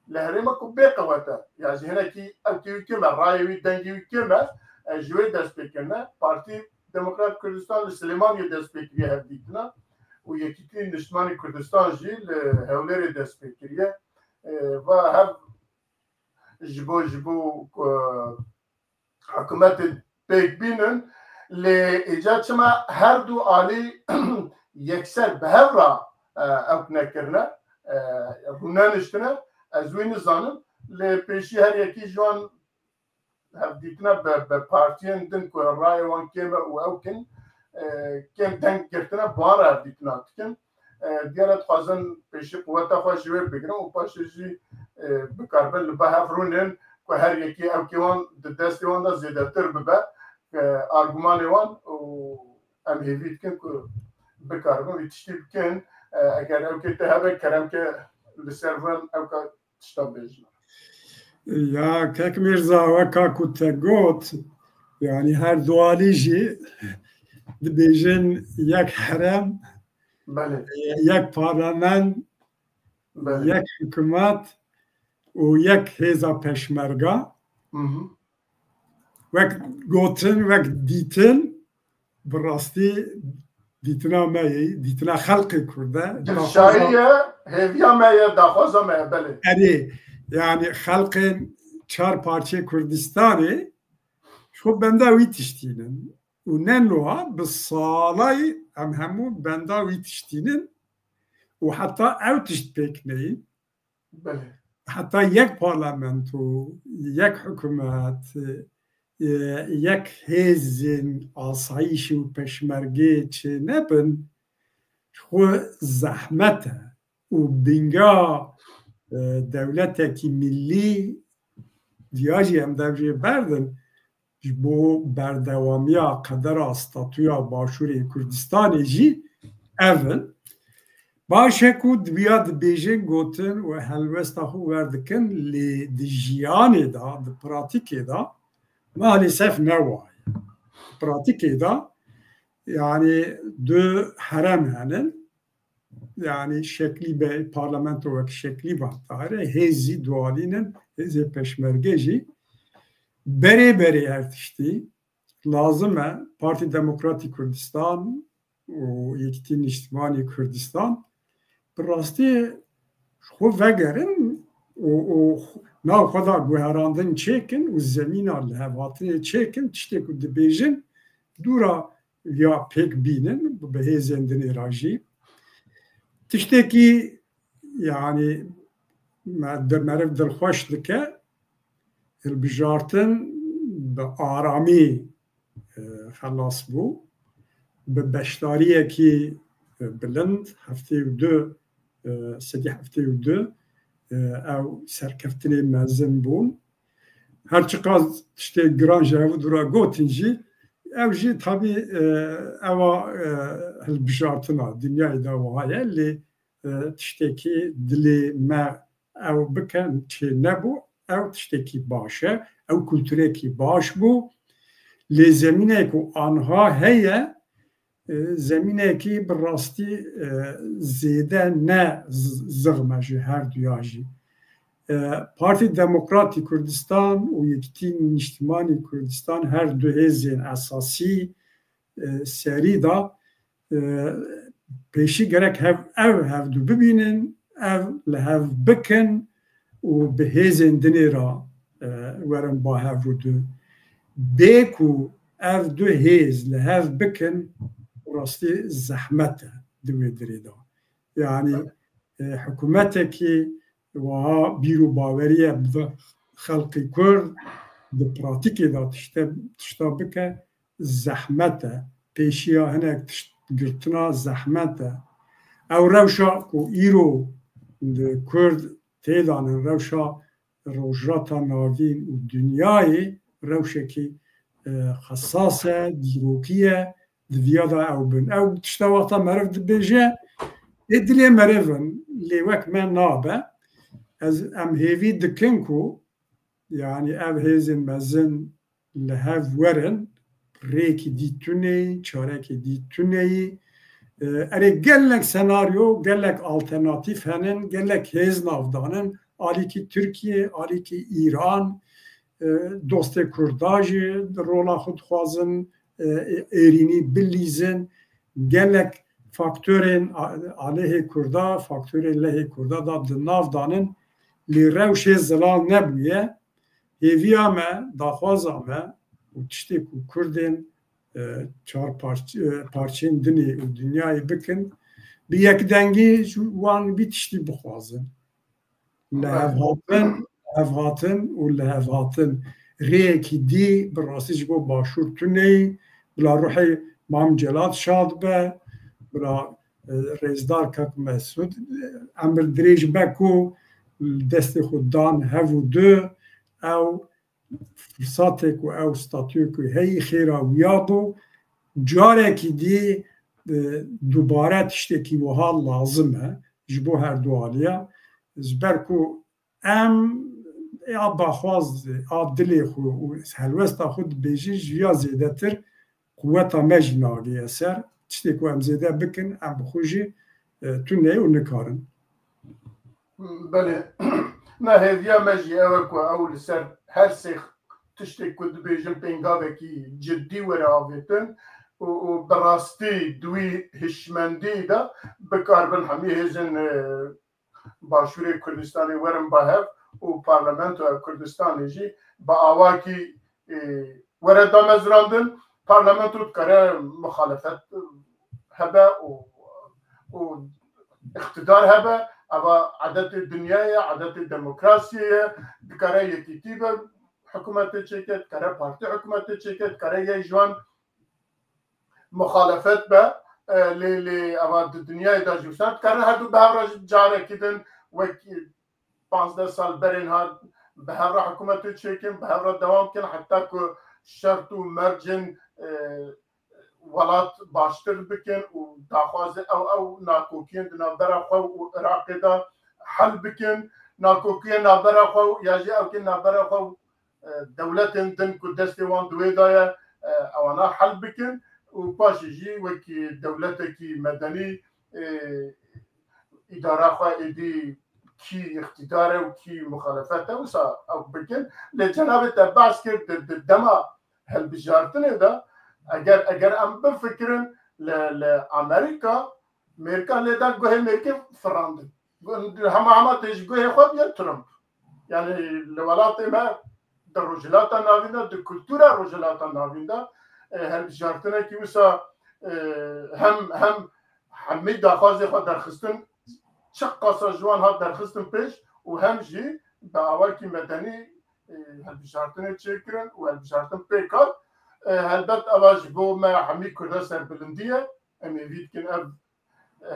li herêma ku bê qewet e, ya jî hinekî ew tî wî kêm e, rayê wî, dengê wî kêm e, e, ji wê dest pê kirine. Partî Demokrat Kurdistan li Silêmaniyê dest pê kiriye hevdîtina û Yekîtî Niştimanî Kurdistan jî li Hewlêrê dest pê kiriye. E, va hev ji bo, ji bo ku hikûmetê pêk bînin, lê îca çima her du alî yekser bi hev re, e, ew nekirine, e, rûneniştine, ez wî nizanim. Lê pêşî her yekî ji wan hevdîtina bi, bi partiyên din ku rayê wan kêm e û ew kin, e, kêm deng girtine, bi wan re hevdîtina dikin. E, diyar e dixwazin pêşî quweta xwe ji wê bigrin û paşê jî, e, bikaribin li ba hev rûnin ku her yekî ewkê wan di destê wan de zêdetir bibe, e, argumanê wan û em hêvî dikin ku bikaribin vî tiştî bikin. E, eger ewkê te hebe kerem ke li ser van ewka tişta bêjin. Ya kek Mîrza, weka ku te got, yanî her du alî jî dibêjin yek herem, Belê. yek parlament, Belê. yek hikûmet û yek hêza peşmerga. Hı hı. Wek gotin, wek dîtin, bi rastî dîtina me ye, dîtina xelkê Kurd e. Dilşayî ye, hêviya me ye, daxwaza me ye, belê. Erê, yanî xelkên çar parçeyê Kurdistanê ji xwe benda wî tiştî nin. Û ne niha, bi salayî em hemû benda wî tiştî nin û heta ew tişt pêk neyîn. Belê. Heta yek parlamento, yek hikûmet, e, yek hêzên asayîşê û peşmergê çê nebin, ji xwe zehmet e û binga, e, dewletekî millî viya jî em dev jê berdin. Ji bo berdewamiya qedera statûya Başûrê Kurdistanê jî ev in. Baş e ku dibiya dibêjin, gotin û helwesta xwe werdikin, lê di jiyanê de, di pratîkê de maalesef ne wa ye. Di pratîkê de, yanî du herem henin. Yanî şeklî be, parlamento wek şeklî vatare, hêzî dualînin, hêzê peşmerge jî berê berê her tiştî lazim e. Partî Demokratî Kurdistan û Yekîtî Niştimanî Kurdistan bi rastî ji xwe vegerin û, û nav xwe de guherandin çêkin û zemîna lihevhatinê çêkin, tiştê ku dibêjin dûra ya pêk bînin, bi hêzên dinê re jî. Tiştekî, yanî, me, di meriv dilxweş dike, hilbijartin bi aramî, e, xelas bû. Bi beşdariyekî, e, bilind, heftê û du, e, sedî heftê û du, e, ew serkeftinê mezin bûn. Her çiqas tiştê giran ji hev dûra gotin jî, ew jî tabî, e, ewa, e, hilbijartina dinyayê de wiha ye, lê, e, tiştekî dilê me ew bike çê nebû, ew tiştekî baş e, ew kulturekî baş bû. Lê zemînê ku anha heye, e, zemînekî bi rastî, e, zêde ne z-, zixm e ji her duya jî. E, Partî Demokratî Kurdistan û Yekîtî Niştimanî Kurdistan, her du hêzên esasî, e, serî de, e, pêşî gerek hev, ev hevdu bibînin, ev li hev bikin û bi hêzên dinê re, e, werin ba hev û du. Bê ku ev du hêz li hev bikin, rastî zehmet e di wê dirê de. Yanî, e, hikûmetekî wiha bîr û baweriye bi xelkê Kurd di pratîkê de tişte, tişta bike, zehmet e. Pêşiya hinek tişt girtina zehmet e. Ew rewşa ku îro di Kurd têdanin, rewşa Rojhilata Navîn û dinyayê rewşekî, e, xesas e, dîrokî ye, di viya de ew bin. Ew tişta wexta meriv dibêje, ê dilê meriv in, lê wek me nabe. Ez, em hêvî dikin ku, yanî ev hêzên mezin li hev werin, rêkî dî tuneyî, çarekî dî tuneyî. E, erê gelek senaryo, gelek alternatîf henin, gelek hêz navdanin, alîkî Tirkiye, alîkî Îran, e, dostê Kurda jî rola xwe dixwazin, e, êrînî bilîzin. Gelek faktorên a-, aleyhê Kurda, faktorên lehê Kurda da di nav danin, lê rewşê zelal nebûye. Hêviya me, daxwaza me û tiştê ku Kurdên, e, çar parç-, e, parçeyên dinê û dinyayê bikin, bi yekdengî ji wan vî tiştî bixwazin. Li hev hatin, hev hatin û li hev hatin. Rêyekî dî bi rastî ji bo Başûr tuneyî, bila ruhê Mam Celat şad be, bila, e, rêzdar kak Mesûd, e, emir dirêj be ku destê xwe dan hev û du, ew firsatê ku ew statûyê ku heyî xêra wiya bû, carekî dî, e, dubare tiştekî wiha lazim e ji bo her du aliya. Ji ber ku em, e, a daxwaz, a dilê xwe û helwesta xwe dibêjin, ji ya zêdetir quweta me jî nagêye ser. Tiştê ku em zêde bikin, em bi xwe jî, e, tune û nikarin. Belê. Na, hêviya me jî ew e ku ew li ser her sê tiştê ku dibêjin pêngavekî cidî were avêtin û, û bi rastî di wî hişmendî de bikaribin hemî hêzên, e, Başûrê Kurdistanê werin ba hev û Parlamentoya Kurdistanê jî bi awakî, e, were damezrandin. Parlamento dikare muxalefet hebe û, û îqtidar hebe. Eva edetê dinyayê ye, edetê demokrasiyê ye. Dikare yekîtî be, hikûmetê çêke, dikare partî hikûmetê çêke, dikare yek ji wan muxalefet be, e, lê, lê eva di dinyayê de jî wisa dikarin her du bi hev re jî carekî din wek panzdeh sal berên ha bi hev re hikûmetê çêkin, bi hev re dewam bikin, heta ku şert û mercên, e, welat baştir bikin û daxwazê ew, ew nakokiyên di navbera xwe û Iraqê de hel bikin, nakokiyên navbera xwe û ya jî ew kê navbera xwe û e, dewletên din ku destê wan di wê de ye, e, ewana hel bikin û paşê jî wekî dewletekî medenî, e, îdara xwe êdî kî îqtîdar e û kî muxalefet e, wisa ew bikin. Lê cenabê te behs kir di, di dema hilbijartinê de, eger, eger em bifikirin li, li Amerîka, Mêrika lê da guhê Mêrikê firandin. Hema hema tê ji guhê xwe bûye Trump. Yani li welatê me di Rojhilata Navîn de, di kultura Rojhilata Navîn de, e, hilbijartinekî wisa, e, hem, hem hemî daxwazê xwe derxistin, çiqasa ji wan hat derxistin pêş û hem jî bi awakî medenî, e, hilbijartinê çêkirin û hilbijartin pêk hat. E, helbet eva ji bo me hemî Kurda serbilindî ye. Em ê vî dikin ev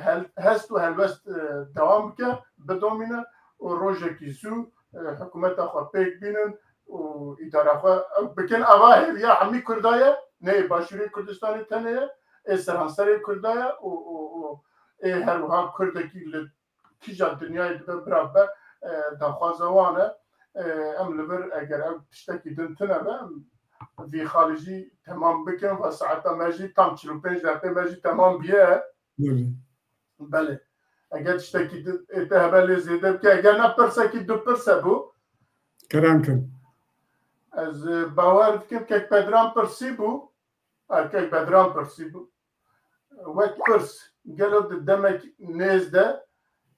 hel-, hest û helwest, e, dewam bike, bidomîne û rojekî zû, e, hikûmeta xwe pêk bînin û îdara xwe ew bikin. Eva hêviya hemî Kurda ye, ne yê Başûrê Kurdistanê tenê ye, ê seranserê Kurda ye û, û, û ê her wiha Kurdekî li kîja dinyayê dibe bira be, e, daxwaza wan e. E, em li vir eger ew tiştekî din tune be, em vî xalî jî temam bikin. Va saeta me jî tam çil û pênc deqê me jî temam bûye. Belê. Belê. Eger tiştekî di-, ê te hebe lê zêde bike, eger ne pirsekî du pirse bû. Kerem kin. Ez, e, bawer dikim kek Bedran pirsî bû. Ha, kek Bedran pirsî bû. Wek pirs, gelo di demek nêz de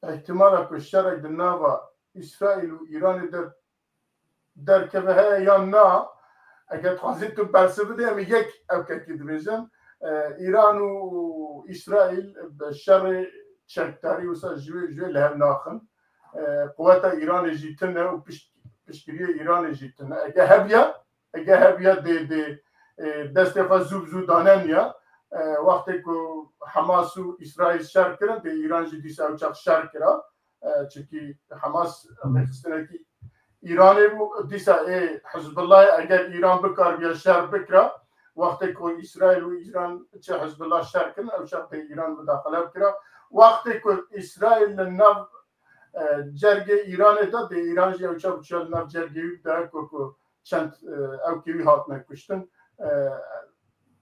îhtimala ku şerek di nava Îsraîl û Îranê de derkeve heye yan na? Eger dixwazî tu bersiv bidî, em ê yek ewkekî dibêjin. E, Îran û Îsraîl bi şerê çekdarî wisa ji wê, ji wê li hev naxin. E, quweta Îranê jî tune û pişt-, piştgiriyê Îranê jî tune. Eger hebiya, eger hebiya dê, dê, e, destê xwe zû bi zû daneniya, E, wextê ku Hamas û Îsraîl şer kirin, dê Îran jî dîsa ew çax şer kira. E, çimkî Hamas rêxistinekî Îranê bû, dîsa ê Hizbullahê eger Îran bikarbiya şer bikira, wextê ku Îsraîl û Îran çi Hizbullah şer kirin, ew çax dê Îran mudaxile bikira. Wextê ku Îsraîl li nav, e, cergê Îranê de, dê Îran jî ew çax biçe li nav cergê wî bide, ku, ku çend, e, ewkê wî hatine kuştin. E,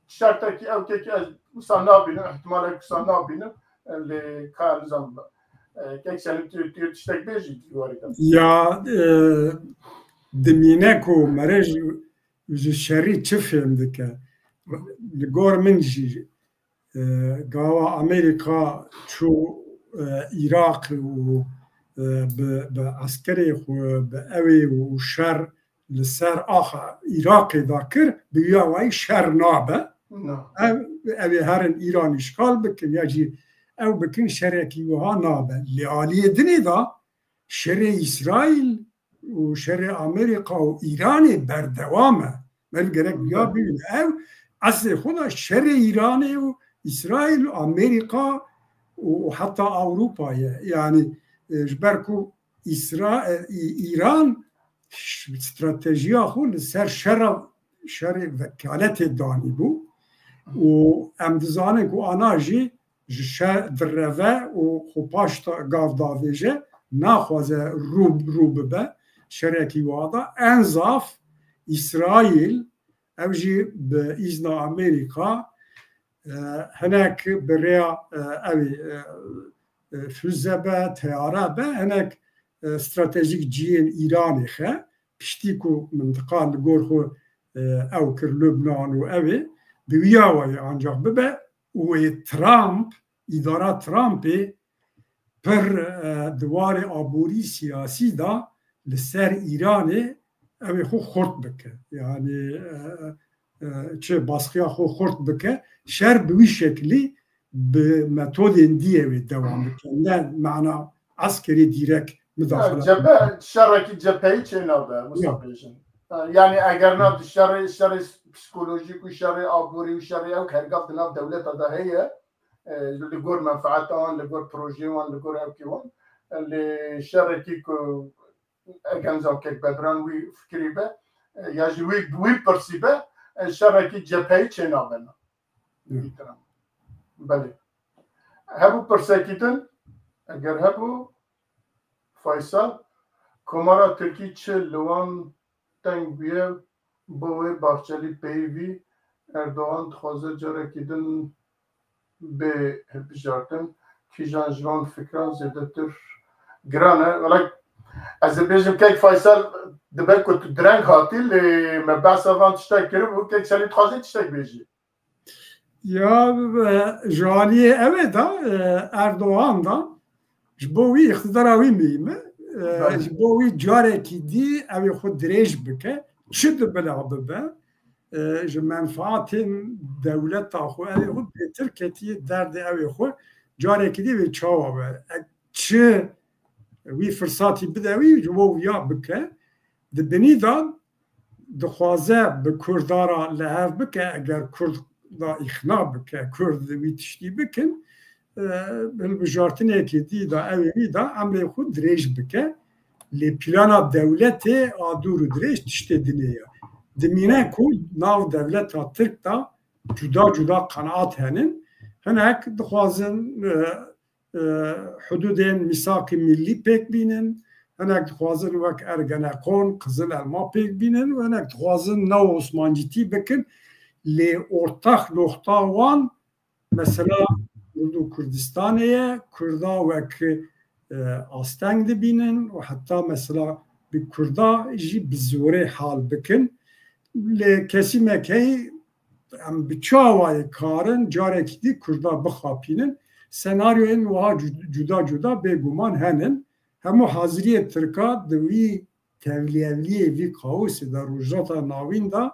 şertekî ewkekî ez wisa nabînim, ihtimalek wisa nabînim, e, lê ka nizam, e, kek Selim tu, tu tiştek bêjî di warî de. Ya, e, dimîne ku merê ji, ji şerî çi fêm dike? Li gor min jî, e, gava Amerîka çû, e, Iraq û, e, bi, bi eskerê xwe, bi ewê û şer li ser axa Iraqê da kir, bi wî awayî şer nabe. Na. Ev, ew ê herin Îran îşgal bikin ya jî ew bikin, şerekî wiha nabe. Lê aliyê dinê de şerê Îsraîl û şerê Amerîka û Îranê berdewam e. Meriv gerek wiha Evet. bibîne. Ev eslê xwe de şerê Îranê û Îsraîl û Amerîka û, û heta Ewropa ye. Yanî, e, ji ber ku Îsra-, e, Î-, Îran ş-, stratejiya xwe li ser şera, şerê vekaletê danîbû û em dizanin ku ana jî ji şer direve û xwe paş da-, gav davêje, naxwaze rû, rû bibe şerekî wiha de. En zaf Îsraîl, ew jî bi îzna Amerîka, e, hinek bi rêya, e, ew ê, e, e, füze be, teyare be, hinek, e, stratejîk cihên Îranê xe, piştî ku mintiqa li gor xwe, e, ew kir Lubnan û ew ê, bi wî awayî ancaq bibe û ê Trump, îdara Trumpê pir, e, di warê aborî siyasî de li ser Îranê ew ê xwe xurt bike. Yanî, e, e, çi baskiya xwe xurt bike, şer bi wî şeklî bi metodên dî ew ê dewam bike. Ne mana eskerî dîrek mudaxile. Cephe, şerekî cepheyî çênabe, wisa Ya. bêjin. Ha, yanî eger na di şerê, şerê psikolojîk û şerê aborî û şerê ew hergav di nav dewleta de heye, e, li gor menfaeta wan, li gor projeyê wan, li gor ewkê wan, e, lê şerekî ku eger nizam kek Bedran wî fikirî be, e, ya jî wî, wî pirsî be, e, şerekî cepheyî çênabena. Hı. Belê. Hebû pirsekî din, eger hebû, Faysal, Komara Tirkî çi li wan teng bûye, bo wê Bahçelî peyivî Erdogan dixwaze carekî din bê hilbijartin. Kîjan ji van fikran zêdetir giran e? Wela ez ê bêjim kek Faysal, dibe ku tu direng hatî, lê me behsa van tiştek kiribû, kek Selî dixwazî tiştek bêjî. Ya, e, ji aliyê ew ê de, e, Erdogan da ji bo wî îqtidara wî muhîm e. E, Belê. Ji bo wî carekî dî ew ê xwe dirêj bike, çi di bila bibe, e, ji menfaatên dewleta xwe ew ê xwe bêtir ketiye derdê ew ê xwe, carekî dî wê çawa be. E, çi wî firsatî bide wî, ji bo wiya bike. Di binî de dixwaze bi Kurda re li hev bike, eger Kurda îxna bike, Kurd wî tiştî bikin, e, hilbijartinekê dî de, ew ê wî de emrê xwe dirêj bike. Lê plana dewletê a dûr û dirêj tiştê dinê ye. Dimîne ku nav dewleta Tirk de cuda cuda qenaat henin. Hinek dixwazin, e, e, hududên mîsaqî millî pêk bînin, hinek dixwazin wek Ergenekon, Qizil Elma pêk bînin û hinek dixwazin neo Osmancîtî bikin. Lê ortax noxta wan mesela Kurd û Kurdistanê ye, Kurda wek, e, asteng dibînin û heta mesela bi Kurda jî bi zorê hal bikin. Lê kesî mekeyî em bi çi awayê karin carekî dî Kurda bixapînin? Senaryoyên wiha cu-, cuda cuda bêguman henin. Hemû haziriyê Tirka di wî tevliyevliyê, vî kaosê de Rojhilata Navîn de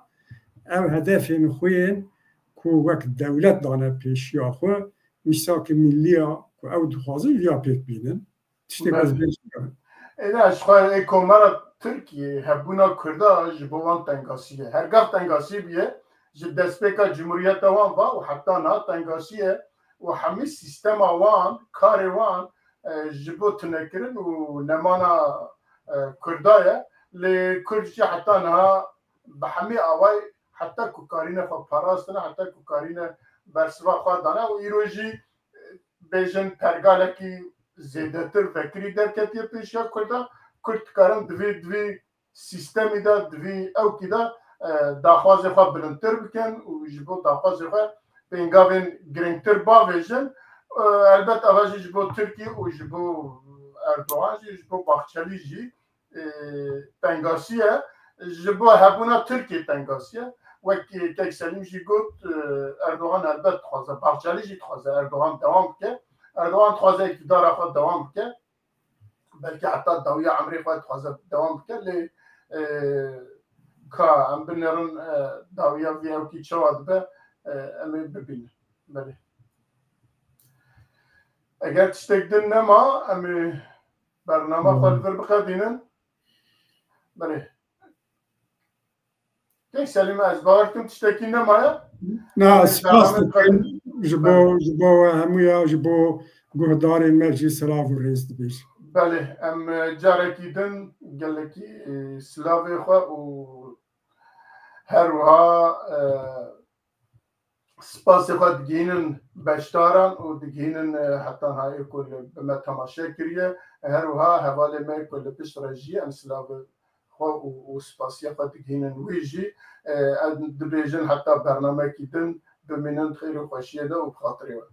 ev hedefên xwe yên ku wek dewlet dane pêşiya xwe, mîsakê millî ya ku ew dixwazin viya pêk bînin. Tiştê ku ez Belê. bêjim. Êne ji xwe ê Komara Tirkiyê hebûna Kurda ji bo wan tengasî ye. Her gav tengasî bûye, ji destpêka cumhuriyeta wan va û heta niha tengasî ye û hemî sîstema wan, karê wan e, ji bo tunekirin û nemana e, Kurda ye. Lê Kurd jî heta niha bi hemî awayî heta ku karîne xwe parastine, heta ku karîne bersiva xwe dane û îro jî e, bêjin pergalekî zêdetir vekirî derketiye pêşiya Kurda. Kurd dikarin divê, divê sîstemî de, divê ewkî de e, daxwazê xwe bilindtir bikin û ji bo daxwazê xwe pêngavên girîngtir bavêjin. E, Elbet eva jî ji bo Tirkî û ji bo Erdogan jî, ji bo Bahçelî jî e, tengasî ye. Ji bo hebûna Tirkiyê tengasî ye. Wek Kek Selîm jî got, e, Erdogan elbet dixwaze, Bahçelî jî dixwaze Erdogan dewam bike. Erdogan dixwaze îktidara xwe dewam bike. Belkî heta dawiya emrê xwe dixwaze dewam bike, lê e, ka em binêrin e, dawiya vî ewkî çawa dibe, e, em ê bibînin. Belê. Eger tiştek din nema, em ê bernama xwe li vir biqedînin. Belê. Kek Selîm, ez bawer dikim tiştekî nemaye. Na, Em ê spas bername dikim xwe ji bo, ji bo hemûya, ji bo guhdarên me jî silav û rêz dibêjim. Belê, em e, carekî din gelekî e, silavê xwe û her wiha e, spasê xwe digihînin beşdaran û digihînin e, heta niha ê ku li bi me temaşe kiriye. Her wiha hevalê me ku li pişt re jî em silavê xwe û, û spasiya xwe digihînin wî jî. E, em dibêjin heta bernamekî din bimînin di xêr û xweşiyê de û bi xatirê we.